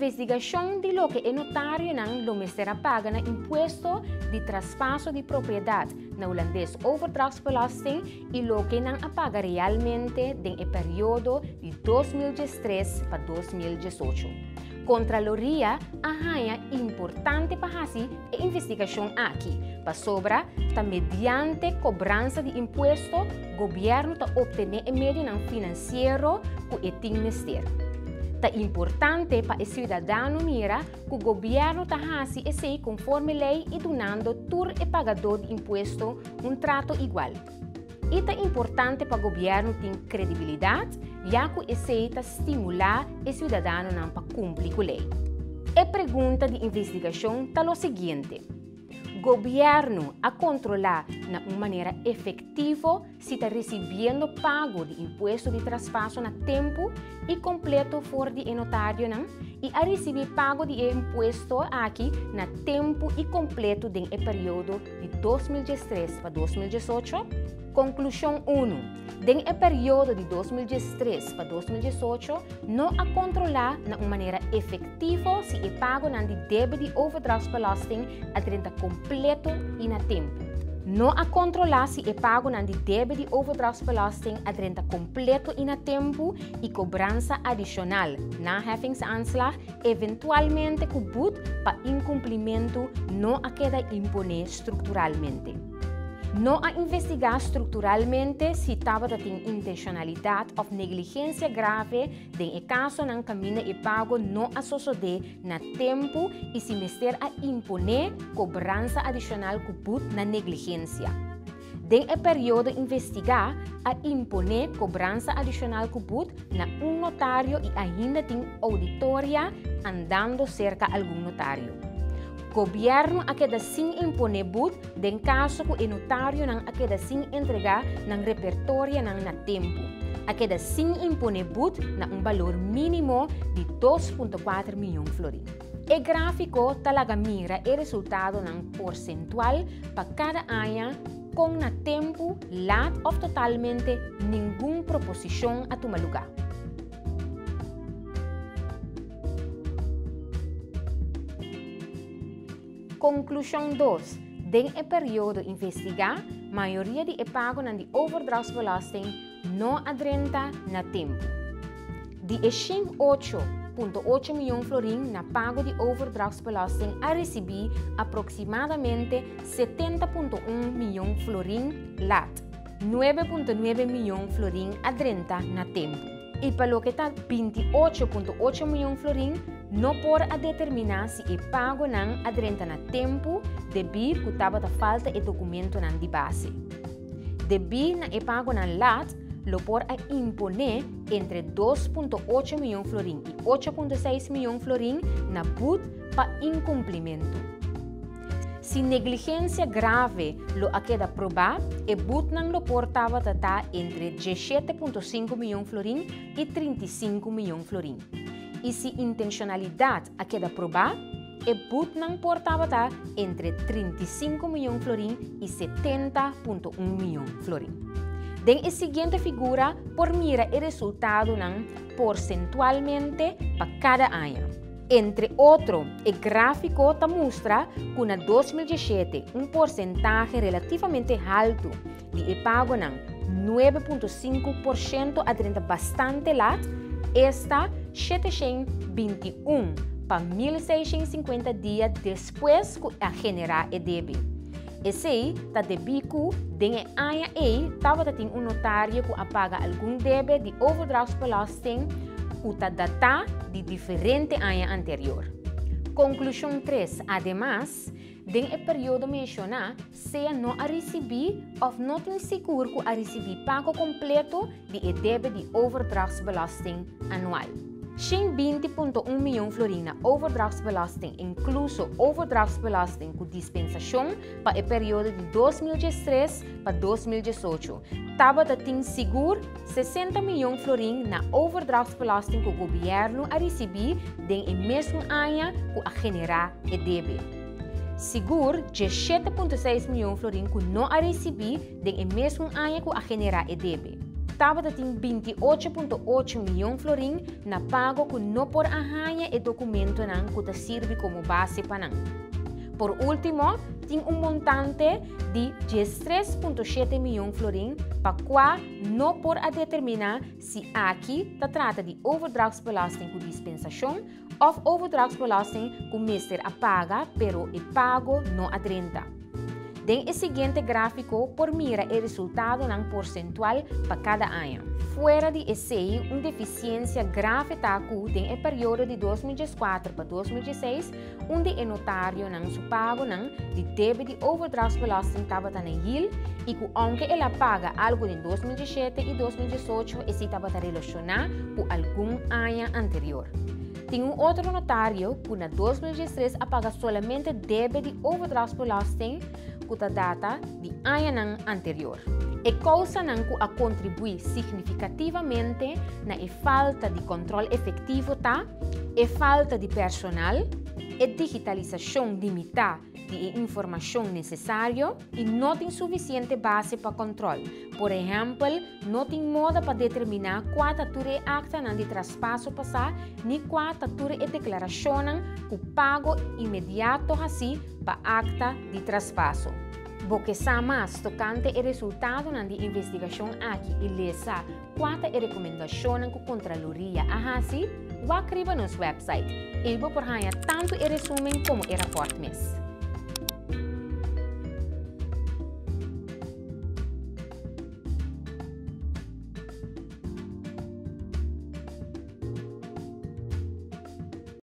Investigashon di loke e notarionan lo mester a paga na impuesto di traspaso di propiedat, na hulandes overdrachtsbelasting, i loke nan a paga realmente den e periodo di 2013 pa 2018. Kontraloria a haña importante pa hasi e investigashon aki, pasobra ta mediante kobransa di impuesto gobièrnu ta optené e medionan finansiero ku e tin mester. Ta importante pa e siudadano mira ku gobièrnu ta hasi esei konforme lei i dunando tur e pagadó di impuesto un trato igual. I ta importante pa gobièrnu tin kredibilidat, ya ku esei ta stimulá e siudadanonan pa kumpli ku lei. E pregunta di investigashon ta lo siguiente. Gobièrnu a kontrolá na un manera efektivo si ta risibiendo pago di impuesto di traspaso na tempu i kompleto for di e notarionan i a risibí pago di e impuesto aki na tempu i kompleto den e periodo di 2013 pa 2018? Konklushon unu, Den e periodo di 2013 pa 2018 no a kontrolá na un manera efektivo si e pagonan di debe di overdrachtsbelasting a drenta kompleto i na tempu. No a kontrolá si e pagonan di debe di overdrachtsbelasting a drenta kompleto i na tempu i kobransa adishonal, naheffingsaanslag, eventualmente ku but pa inkumplimentu no a keda imponé strukturalmente. No a investigá strukturalmente si tabata tin intenshonalidat òf negligensia grave den e kasonan kaminda e pago no a sosodé na tempu i si mester a imponé kobransa adishonal ku but na negligensia. Den e periodo investigá a imponé kobransa adishonal ku but na un notario i ainda tin ouditoria andando serka algun notario. Gobièrnu a keda sin imponé but den kaso ku e notarionan a keda sin entregá nan repertorianan na tempu. A keda sin imponé but na un balor mínimo di 2.4 mion florin. E gráfiko ta laga mira e resultadonan porsentual pa kada aña kon na tempu, lat òf totalmente ningun proposishon a tuma lugá. Konklushon 2, Den e periodo investigá, mayoria di e pagonan di overdrachtsbelasting no a drenta na tempu. Di e 108.8 mion florin na pago di overdrachtsbelasting a risibí aproksimadamente 70.1 mion florin lat. 9.9 mion florin a drenta na tempu. I pa loke ta 28.8 mion florin, no por a determiná si e pagonan a drenta na tempu debí ku tabata falta e dokumentonan di base. Debí na e pagonan lat, lo por a imponé entre 2.8 mion florin i 8.6 mion florin na but pa inkumplimentu. Si negligensia grave lo a keda probá, e butnan lo por tabata ta entre 17.5 mion florin i 35 mion florin. I si intenshonalidat a keda probá, e butnan por tabata entre 35 mion florin i 70.1 mion florin. Den e siguiente figura por mira e resultadonan porsentualmente pa kada aña. Entre otro, e gráfiko ta mustra ku na 2017 un porsentahe relativamente haltu di e pagonan, 9.5%, a drenta bastante lat, esta 721 pa 1650 dia despues ku a generá e debe. Esei ta debí ku den e aña ei tabata tin un notario ku a paga algun debe di overdrachtsbelasting ku ta datá di diferente aña anterior. Konklushon 3, Ademas, den e periodo menshoná, sea no a risibí òf no tin sigur ku a risibí pago kompleto di e debe di overdrachtsbelasting anual. 120.1 mion florin na overdrachtsbelasting, inkluso overdrachtsbelasting ku dispensashon pa e periodo di 2013 pa 2018. Tabata tin sigur 60 mion florin na overdrachtsbelasting ku gobièrnu a risibí den e mesun aña ku a generá e debe. Sigur 17.6 mion florin ku no a risibí den e mesun aña ku a generá e debe. Tabatin 28.8 mion florin na pago ku no por a haña e dokumentonan ku ta sirbi komo base pa nan. Por último, tin un montante di 3.7 mion florin pa kua no por a determiná si aki ta trata di overdrachtsbelasting ku dispensashon òf overdrachtsbelasting ku mester a paga, pero e pago no a drenta. Den e siguiente gráfiko por mira e resultadonan porsentual pa kada aña. Fuera di esei, un defisiensia grave ta ku den e periodo di 2004 pa 2016, un di e notarionan su pagonan di debe di overdrachtsbelasting tabata nihil i ku aunke el a paga algu den 2017 i 2018, esei tabata relashoná ku algun aña anterior. Tin un otro notario ku na 2013 a paga solamente debe di overdrachtsbelasting ku ta data di añanan anterior. E kousanan ku a kontribuí signifikativamente na e falta di kòntròl efektivo ta e falta di personal, e digitalisashon limitá di e informashon nesesario i no tin sufisiente base pa kòntròl. Por ehèmpel, no tin moda pa determiná kua ta tur e aktanan di traspaso pasá ni kua ta tur e deklarashonnan ku pago inmediato hasí pa akta di traspaso. Bo ke sa mas tokante e resultadonan di investigashon aki i lesa kua ta e rekomendashonnan ku Kontraloria a hasi? Wak riba nos wèpsait. Ei bo por haña tantu e resúmen komo e rapòrt mes.